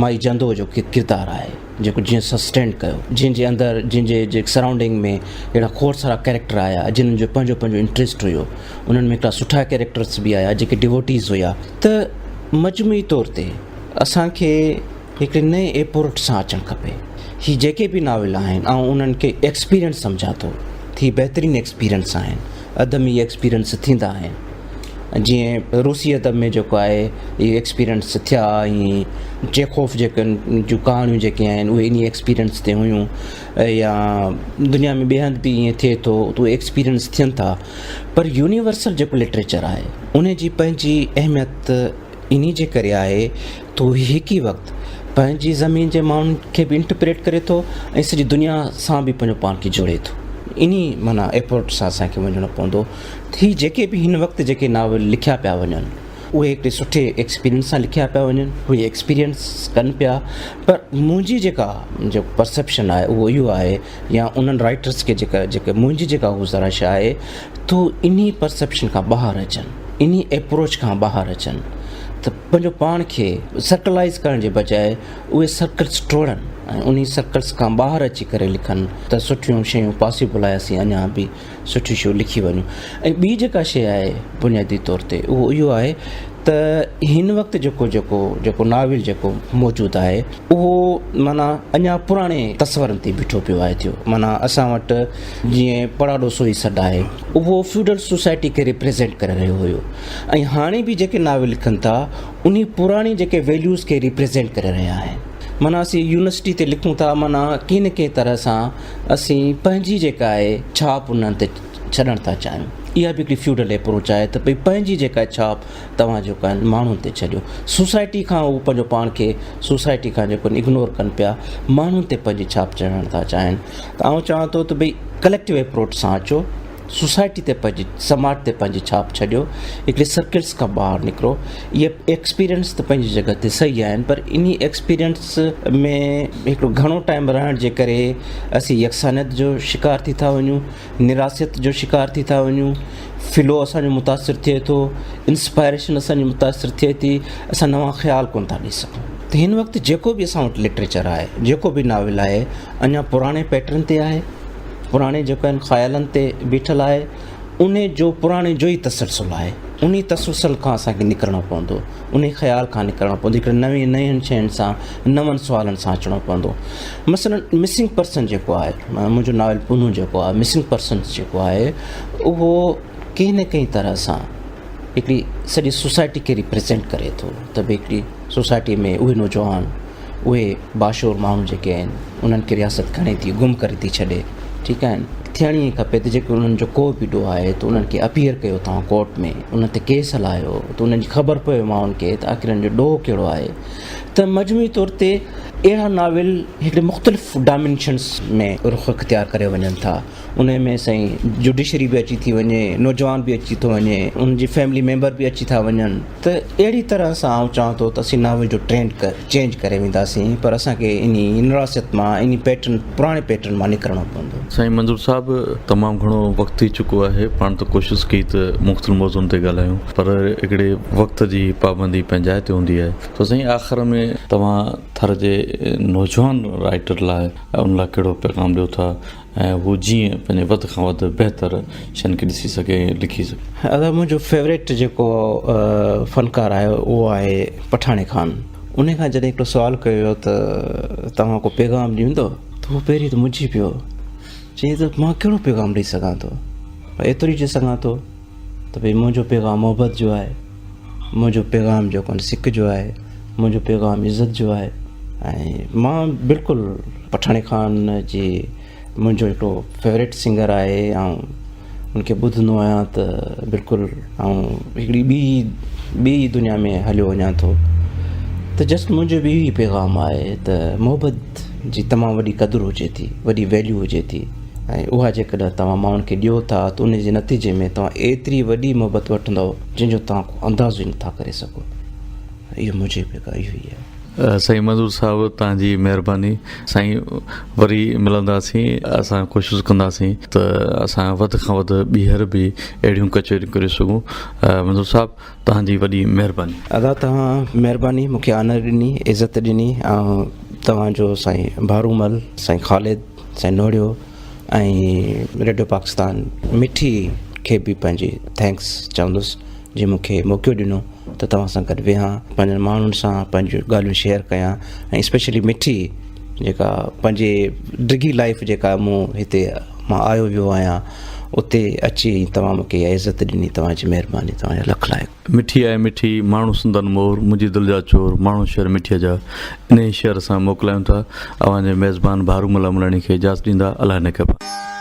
مائي جندو جو ڪردار آهي جيڪو جيئن سسٽينڊ ڪيو جنهن جي اندر جنهن جي جي سرائونڊنگ ۾ اهڙا کوڙ سارا ڪيريڪٽر آيا جن جو پنهنجو پنهنجو انٽريسٽ هيو انهن ۾ هڪڙا سٺا ڪيريڪٽرس به آيا جيڪي ڊيووٽيز هيا ته مجموعي طور تي اسان کي هڪڙي نئين ايپورٽ سان اچڻ کپي. هي جيڪي به ناول آهن آئون انهن کي ايڪسپيرينس سمجهان ٿو. هي بهترين ايڪسپيرينس آهن. ادب ۾ اهي ايڪسپيرينس ٿيندا آهن. جيئن روسي ادب ۾ جيڪو آهي اهي ايڪسپيرينس ٿيا ۽ چيخوف جيڪن جون ڪهاڻيون جيڪي آهن اهي انهي ايڪسپيرينس تي هيون يا دنيا ۾ ٻئي هنڌ به ائين ٿئي ٿو ته اهي ايڪسپيرينس ٿين ٿا پر يونيورسل جيڪو لٽريچر آهي ان جي پنهنجي اهميت انهي جي ڪري آهي ته هو هڪ ئي وقت پنهنجي زمين جي ماڻهن کي به انٽرپريٽ ڪري ٿو ۽ سڄي دنيا سان به پنهنجو پاڻ کي جوڙي ٿو. انهي معنيٰ ايپروچ سان اسان کي وڃڻو پوندو ته هي جيڪي به هن وقت جيڪي ناول لکيا پيا وڃن اهي هڪڙي سٺي ايڪسپيرينس سان لکيا پيا وڃن، اهي ايڪسپيرينس ڪن پيا پر منهنجي جيڪا جيڪو پرسيپشن آهي اهو اهو آهي يا انهن رائٽرس کي جيڪا جيڪا منهنجي جيڪا گذارش آهي ته هو انهي پرسيپشن کان ٻاهر اچن. انهي ايپروچ کان ٻاهر اچن ته پنهنجو پاڻ کي سرڪلائيز ڪرڻ جي بجاء اهي سرڪلس ٽوڙن ۽ انهي سرڪلس کان ٻاهر اچي ڪري لکن ته سٺيون شيون پاسيبل آهي اسين اڃا به سٺيون شيون لکي وڃون ۽ ٻي جيڪا شيء آهي بنيادي طور تي اهو اهو آهي ته هن وقت جيڪو جيڪو جيڪو ناول جيڪو موجود آهي اهو معنيٰ اڃا پراڻي تصورن تي بيٺو پيو آهي ٿيو معنيٰ اسان وٽ جيئن پڙاڏو سوئي سڏ آهي اهو فيوڊل سوسائٽي کي ريپريزينٽ ڪري رهيو هيو ۽ هاڻي به جيڪي ناول لکن ٿا انهي پراڻي جيڪي ويليوز کي ريپريزينٽ ڪري رهيا آهن معنيٰ اسين يونيورسٽي تي لکون ٿا معنيٰ ڪنهن نه ڪنهن طرح سان اسين پنهنجي جيڪا آهي ڇاپ انهن تي ڇڏڻ ٿا چاهيون. اها به هڪڙي فيوڊل ايپروچ آهي ته ڀئي پنهنجي جيڪا ڇاپ توهان جيڪو آهن ماڻهن تي ڇڏيو. سوسائٽي کان هو پنهنجو پاڻ کي سوسائٽي کان جيڪو اگنور ڪن پيا ماڻهن تي پنهنجي ڇاپ چڙهڻ ٿا چاهين ته آئون چوان ٿو ته ڀئي ڪليڪٽو ايپروچ سان اچو سوسائٽي تي پنهنجي سماج تي پنهنجي ڇاپ ڇڏيو هڪڙي سرڪلس کان ٻاهر نڪرو اهي ايڪسپيرينس ته پنهنجي جڳهه تي صحيح آهن پر انهي ايڪسپيرينس ۾ هڪڙو گهڻو ٽائيم رهڻ جي ڪري اسين يڪسانيت جو شڪار ٿي ٿا وڃون نراسيت جو شڪار ٿي ٿا وڃون، فلو اسان جو متاثر ٿئي ٿو، انسپائريشن اسان جي متاثر ٿئي ٿي، اسان نوان خيال ڪونه ٿا ڏئي سگهون. ته هن وقت جيڪو به اسان وٽ لٽريچر آهي، جيڪو به ناول آهي، اڃا پراڻي پيٽرن تي آهي، پراڻي جيڪو آهن خيالن تي بيٺل آهي، انهي جو پراڻي جو ئي تسلسل آهي، انهي تسلسل کان اسان کي نڪرڻو پوندو، انهي خيال کان نڪرڻو پوندو، هڪڙي نوين نين شين سان، نون سوالن سان اچڻو پوندو. مثلا مسنگ پرسن جيڪو آهي، منهنجو ناول پنهون جيڪو آهي، مسنگ پرسنس جيڪو آهي، اهو ڪنهن نه ڪنهن طرح سان هڪڙي سڄي سوسائٽي کي ريپريزينٽ ڪري ٿو ته ڀئي هڪڙي سوسائٽي ۾ اهي نوجوان، اهي باشعور ماڻهو جيڪي آهن، انهن کي رياست کڻي ٿي گم ڪري ٿي ڇڏي، ٺيڪ آهن، ٿيڻ ائين کپي ته جيڪو انهن جو ڪو به ڏوهه آهي ته انهن کي اپيئر ڪيو توهان ڪورٽ ۾، انهن تي ڪيس هلايو ته انهن جي خبر پوي ماڻهن کي ته آخر انهن جو ڏوهه ڪهڙو آهي ته مجموعي طور تي اهڙا ناول هڪڙي مختلف ڊائمينشنس ۾ رخ اختيار ڪري وڃن ٿا. انهي ۾ سائين جوڊيشري به اچي ٿي وڃي، نوجوان به اچي ٿو وڃي، ان جي فيملي ميمبر به اچي ٿا وڃن ته اهڙي طرح سان آئون چوان ٿو ته اسين ناول جو ٽرينڊ چينج ڪري وينداسين پر اسان کي انهي نراسيت مان انهي پيٽرن پراڻي پيٽرن مان نڪرڻو پوندو. سائين منظور صاحب تمام گهڻو وقت ٿي چڪو آهي پاڻ ته ڪوشش ڪئي ته مختلف موضوعن تي ڳالهايون پر هڪڙي وقت جي پابندي پنهنجي جاء تي هوندي آهي ته سائين آخر ۾ توهان ٿر جي نوجوان رائيٽر لاء ان لاء ڪهڙو پيغام ڏيو ٿا ۽ هو جيئن پنهنجي وڌ کان وڌ بهتر شين کي ڏسي سگهي ۽ لکي سگهي. ادا منهنجو فيوريٽ جيڪو فنڪار آهي اهو آهي پٺاڻي خان. انهي کان جڏهن هڪڙو سوال ڪيو ويو ته توهان ڪو پيغام ڏيندو ته هو پهرين ته منجهي پيو چيائين ته مان ڪهڙو پيغام ڏئي سگهان ٿو ايترو ئي چئي سگهان ٿو ته ڀئي منهنجو پيغام محبت جو آهي منهنجو پيغام جيڪو آهي سڪ جو آهي منهنجو پيغام عزت جو آهي ۽ مان بلڪل پٺاڻي خان جي منهنجو هڪڙو فيوريٽ سنگر آهي آئون ان کي ٻڌندو آهيان ته بلڪل آئون هڪڙي ٻي ٻي دنيا ۾ هليو وڃان ٿو ته جسٽ منهنجو به اهو ئي پيغام آهي ته محبت جي تمام وڏي قدر هجي ٿي وڏي ويليو هجي ٿي ۽ اها جيڪڏهن توهان ماڻهن کي ڏيو ٿا ته ان جي نتيجي ۾ توهان ايتري وڏي محبت وٺندؤ جنهن جو توهان ڪو اندازو ئي نٿا ڪري سگهو اهو منهنجو پيغام اهو ئي آهي. سائين منظور صاحب توهان جي مهرباني سائين وري ملنداسين اسان ڪوشش ڪنداسين ته اسان وڌ کان وڌ ٻيهر به اهڙيون ڪچهريون ڪري سگهون منظور صاحب توهان جي وڏي مهرباني. ادا توهان مهرباني مون کي آنر ڏني عزت ڏني ۽ توهان جو سائين ڀارو مل سائين خالد سائين نوڙيو ۽ ريڊيو پاڪستان مٺي کي به پنهنجي thanks چوندس جنهن مون کي موقعو ڏنو ته توهان سان گڏ ويهان پنهنجن ماڻهن سان پنهنجون ڳالهيون شيئر ڪيان ۽ اسپيشلي مٺي جيڪا پنهنجي ڊگهي لائف جيڪا مون هتي مان آيو ويو آهيان اتي اچي توهان مون کي اها عزت ڏني توهان جي مهرباني توهان جا لک لائق. مٺي آهي مٺي ماڻهو سندن مور منهنجي دل جا چور ماڻهو شهر مٺيء جا انهيء شعر سان موڪلايون ٿا اوهان جي ميزبان ڀارومل امراڻي کي اجازت ڏيندا الله نگهبان.